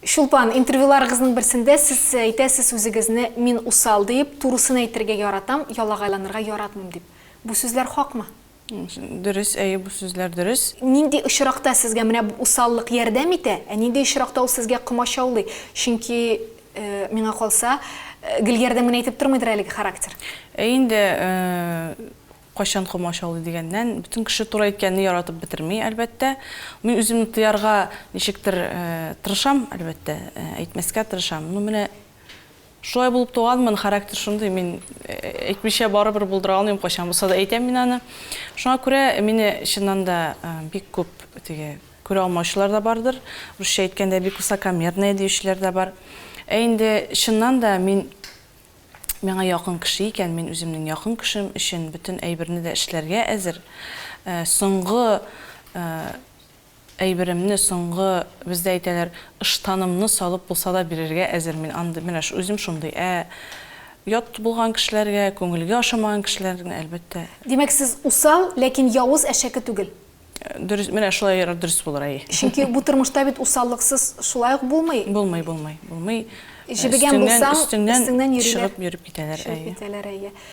Чулпан, интервьюларыгызның берсендә сез әйтәсез үзегезне мин усал диеп, турысын әйтергә яратам, ялагайланырга яратмыйм дип. Бу сүзләр хакмы? Дөрес, әйе, бу сүзләр дөрес. Нинди очракта сезгә менә бу усаллык ярдәм итә, ә нинди очракта ул сезгә комачаулый? Чөнки, миңа калса, гел ярдәм генә итеп тормыйдыр әлеге характер. Ә инде кайчан комачаулый дигәннән, бөтен кеше туры әйткәнне яратып бетерми, әлбәттә. Мин үземне тыярга ничектер тырышам, әлбәттә, әйтмәскә тырышам. Ну, менә шулай булып туганмын, характер шундый, мин әйтмичә барыбер булдыра алмыйм, кайчан булса да әйтәм мин аны. Шуңа күрә мине чыннан да бик күп теге күрә алмаучылар да бардыр. Русча әйткәндә, бик высокомерная диючеләр дә бар. Ә инде чыннан да мин миңа якын кеше икән, мин үземнең якын кешем өчен бөтен әйберне дә эшләргә әзер. Соңгы әйберемне, соңгы, бездә әйтәләр, ыштанымны салып булса да бирергә әзер мин. Андый, менә үзем шундый. Ә ят булган кешеләргә, күңелгә ошамаган кешеләрне, әлбәттә. Димәк, сез усал, ләкин явыз, әшәке түгел. Дөрес, менә шулай дөрес булыр, әйе. Чөнки бу тормышта бит усаллыксыз шулай ук булмый. Булмый, булмый, булмый. Җебегән булсаң, өстеңнән йөриләр. Чыгып йөреп китәләр, әйе. Чыгып китәләр, әйе.